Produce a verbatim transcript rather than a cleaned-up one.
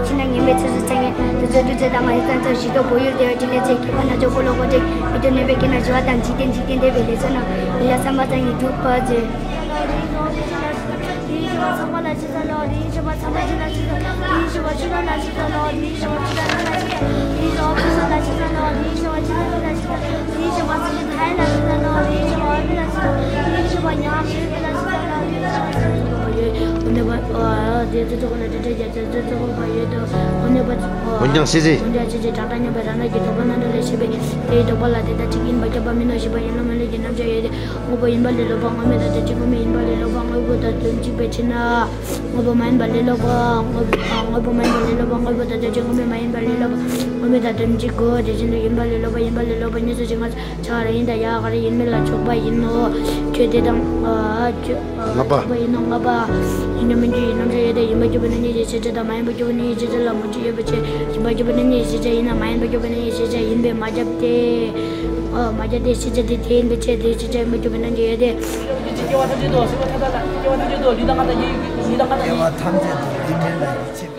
ཕྱི་ནས་ངན་པའི་ཚུལ་ཚུལ་ཚད་ངན་དུ་ཚོད་དུ་ཚོད་དང་མ་ཡི་ཙན་ཚོད་ཞི་དོ་བོ་ཡུལ་དེ་བ་ཅི་ལས་ཚེ་ཁྱེད་པ་ན་ཅོ་ཀོ་ལོ་ཀོ་ཏེ་མི་དོན་ནས་པའི་སྐད་ན་ཞི་བ་དང་འཇིག་རྟེན་འཇིག་རྟེན་དེ་བས་ལས་ཚོད་ན་ཡི་ལ་བསམ་པ་ཙམ་ཡིན་དུ་པ་ཅེ། འོན་ཀྱང་སྲིད་རྩེ། འོན་ཀྱང་སྲིད་རྩེ་བྲག་དང་མཉམ་པའི་རང་རྣམ་གྱི་རྟོག་པ་རྣམ་གྲོལ་ལས་སྐྱེས་པའི་དེའི་རྟོག་པ་ལ་དེ་ལྟར་གཅིག་ཡིན་པ་ཁྱབ་པ་མིན་ནོ་ཞེས་པ་ཡིན་ནོ་མིན་ལུགས་ཀྱི་རྣམ་གཞག་ཡོད་དེ། དངོས་པོ་ཡིན་པ་ལས་ལོག་པ་དངོས་མེད་དང་དོན་གཅིག་དངོས་མེད་ཡིན་པ་ལས་ལོག་པ་དངོས་པོ་དང་དོན་གཅིག་པའི་ཕྱིར་ན། དངོས་པོ་མ་ཡིན་པ་ལས་ལོག་པ་དངོས་པོ་དངོས་པོ་མ་ཡིན་པ་ལས་ལོག་པ་དངོས་པོ་དང་དོན་གཅིག་དངོས་མེད་མ་ཡིན་པ་ལས་ལོག་པ་དངོས་མེད་དང་དོན་གཅིག་གོ། དེ་བཞིན་དུ་ཡིན་པ་ལས་ལོག་པ་ཡིན་པ་ལས་ལོག་པ་གཉིས་སུ་ཅིག་ང་ཆ་ར་ཡིན་དང་ཡ་ག་ར་ཡིན་མིན་ལ་ཕྱོགས་པ་ཡིན་ནོ། ཆོས་དེ་དང་། ཨ་ཆོས། ལྔ་པ། ལྔ་པ་ཡིན་ནོ་ལྔ་པ། ཡིན་ནོ་མིན་གྱི་ཡིན་ནོ་འདྲ་ཡོད་དེ་ཡིན་པ་གྱུར་པ་ནི་གཉིས་ཀྱི་ཕྱིར་ཆོས་དང་མ་ཡིན་པ་གྱུར་པ་གཉིས་ཀྱི་ཕྱིར་ཆོས་ལ་མུ་སྟེགས་ཡོད་པའི་ཕྱིར། ཡིན་པ་གྱུར་པ་ནི་གཉིས་ཀྱི་ཕྱིར་ཆོས་ཡིན་ན་མ་ཡིན་པ་གྱུར་པ་ནི་གཉིས་ཀྱི་ཕྱིར་ཆོས་ཡིན་པས་མ་ཁྱབ་སྟེ། ཨ་མ་ཁྱབ་སྟེ་ཕྱིར་ཆོས་དེ་དེ་ཡིན་པའི་ཕྱིར་དེའི་ཕྱིར་ཆོས་ཡིན་པ་གྱུར་པ་ནི་འདྲ་ཡོད་དེ། སྐྱེ་བ་ཐམས་ཅད་དུ་སྐྱེ་བ་ཐམས་ཅད་དུ་ལུས་དང་ངག་དང་ཡིད་ལུས་དང་ངག་དང་ཡིད། སྐྱེ་བ་ཐམས་ཅད་དུ་ལུས་འབྲེལ་ལ་ཡིད་ཆེས།